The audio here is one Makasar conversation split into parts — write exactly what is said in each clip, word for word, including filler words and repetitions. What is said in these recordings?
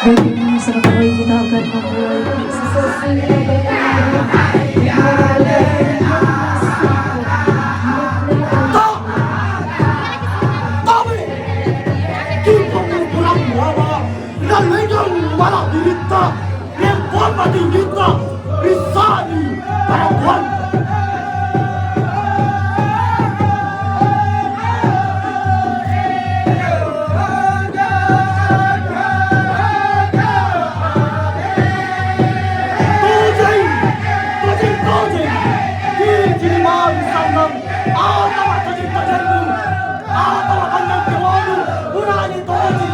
Bagaimana sebentar lagi kita akan memulai sesi Ri Sa'ri Parakuan. Tojeng! Tojeng, tojeng! Ciri-ciri mami sannang! Atawa tojeng-tojengnu! Atawa kanyang kewanu! Purani tojeng!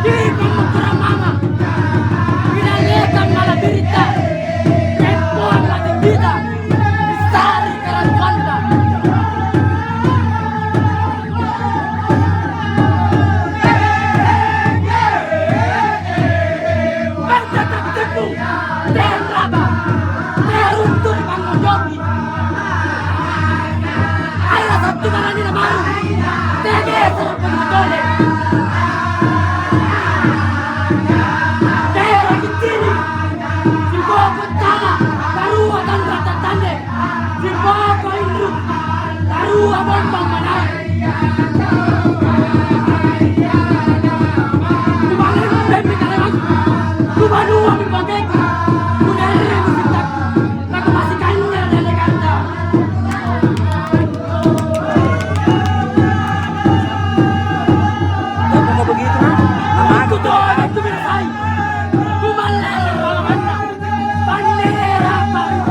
Ikang mukkurang mama, inallekang mala birita, rempoang mate kita, lissari karaengkanta. Bangsa tattipu, teang raba, teang runtu' ri pangngojoki. Ayo satu barani na baru. Tege sarapang tole. Tege kittiri. Sipoko tala. Barua tanra tattande. Sipoko inru. Barua bombang manai. Kubanua mi pakeku. Kudarre musikku. Nakumasikkangi dallekanta. Kamu mau begitu, ha? Nama aku tuh. Kutoa tu binasai. Kumalele lawanna. Bandera paling.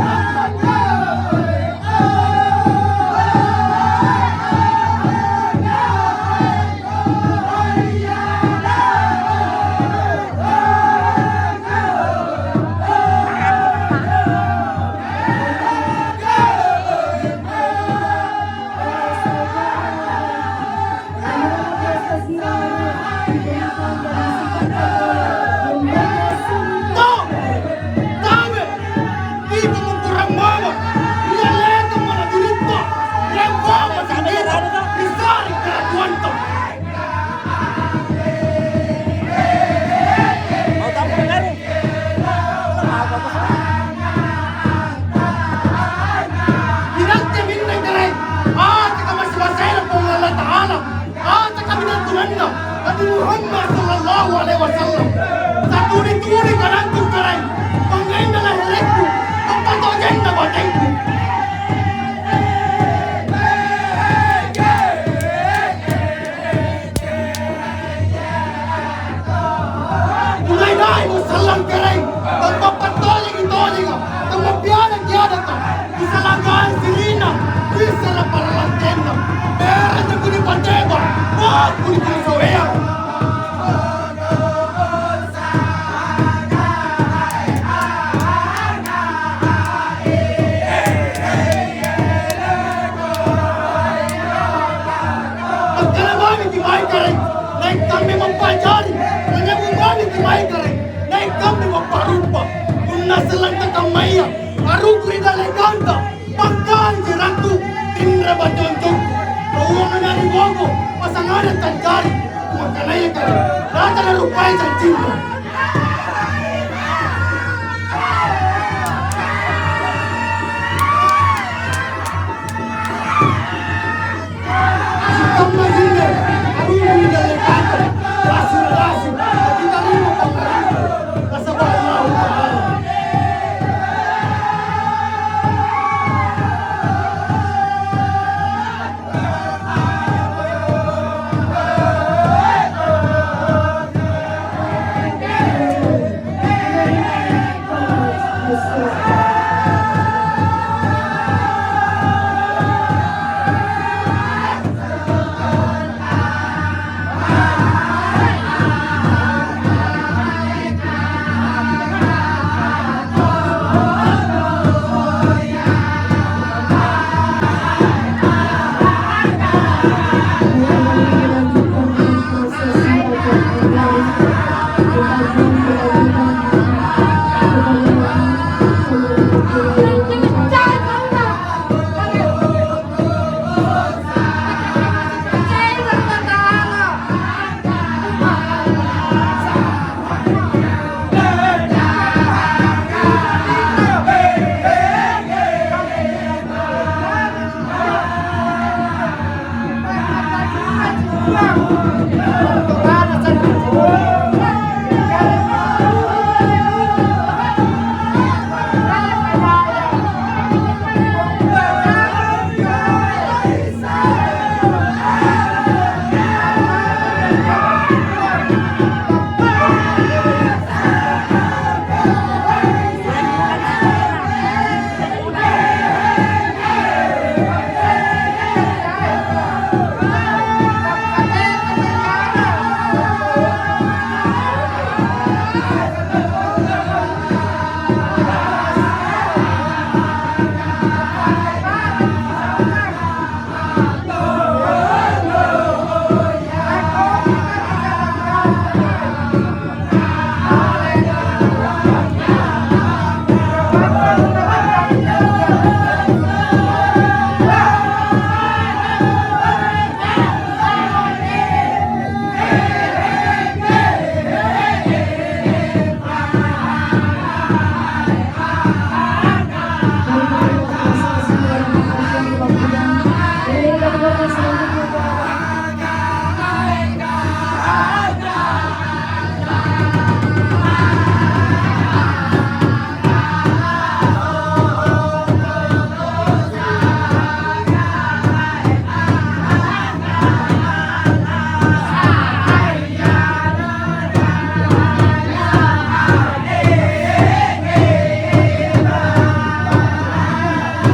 Tabe! Ita mukurang mama, ri alletong mana diritta, ri agama sendiri, ri sari kerajuanta. Mau tamu dengaru? Inakke minne kere, ate kamasi-masena Puang Allah Ta'ala. Ata kaminang tunanna Nabi Muhammad sallallahu alaihi wasallam. Saturi-turi kanantu Karaeng, pangngainna lahelekku, pappatojenna batengku. Mulai-mulai musallang Karaeng, pappattojengi to Nai' kare, nai' kambe mapparupa, punna sellanta kammaya, aruku ri dallekanta, pakkai jerakku, tinra bajoncokku, pauangana ri boko, pasangana tancari, makkanaya kare, rata narupai jancinna. Sikamma jinne, arungi ri dallekanta, dasu-dasu, nakitarima pangngarangku, nasaba' Allahu Ta'ala.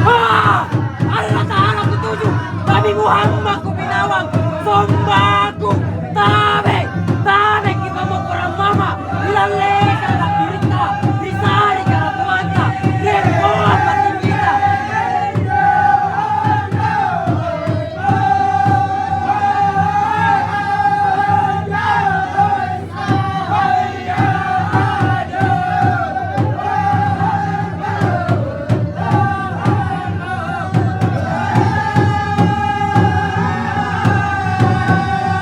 Ah! Allata'ala kutuju, Nabi Muhammad kupinawang, sombaku, tabe', tabe'ki pammopporang mama, ri dallekang la'biritta, ri sa'ri karatuanta, ri empoang patinggita.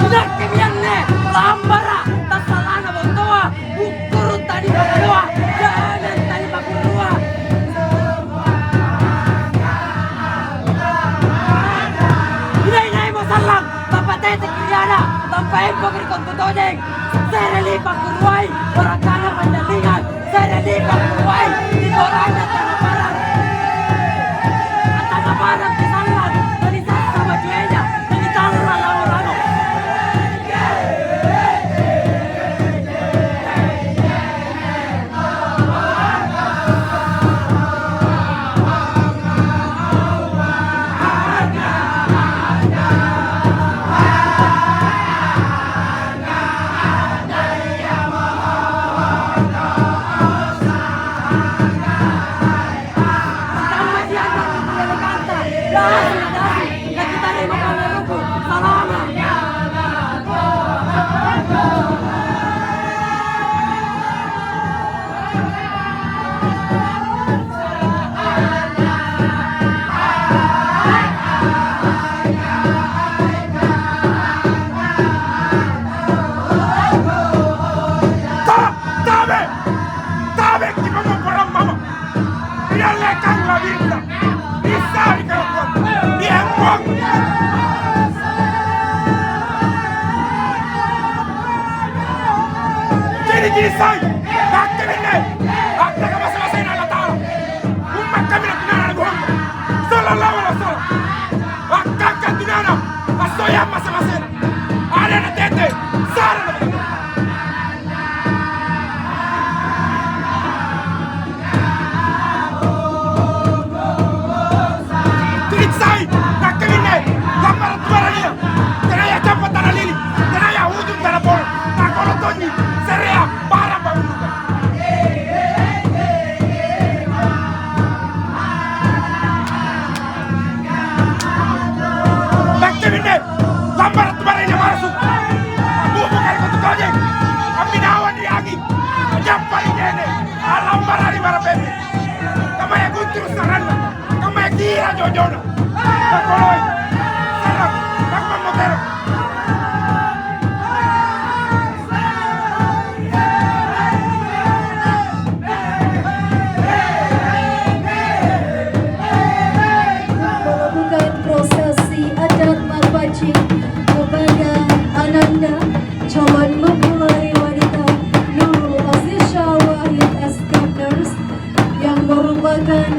Inakkemi anne lambara', tassala'na bontoa, bukkuru' tadi bontoa, jangang tadi pakurrua. Inai-naimo sallang, tapateteki ri ana', tampaempoki ri kontu tojeng. Se're lipa' kuruai, borakana panjallingang. Se're lipa' kuruai, ri boranna tana parang. Tana parang ri sallang, nanisassa bajueja, nanitalla lango-lango. Sai, nakke binne, attaka mase-masena Allata'ala. Umma' kaminang tunana Nabi Muhammad sallallahu alaihi wasallam. Akkaka tunana, assoya mase-masena. Ada na tete, sara na tete. Tulisai, nakke binne, lammara' tu barania. Tenaya cappa tana lili, tenaya ujung tana polo, takolo tonji, serea, barang pammuka. Nakke binne, lammara' tu barania marasu. Bubu kali kotu tojeng, amminawang ri anging, ajappa ri nene, alammarari marapepe. Kamaya guntu' saranna, kamaya kira jojona. Nakoloi, sarang, kamma motero. Melakukan prosesi adat mapaccing kepada Ananda, calon mempelai wanita Nurul Azizya Wahid Iskandar, yang merupakan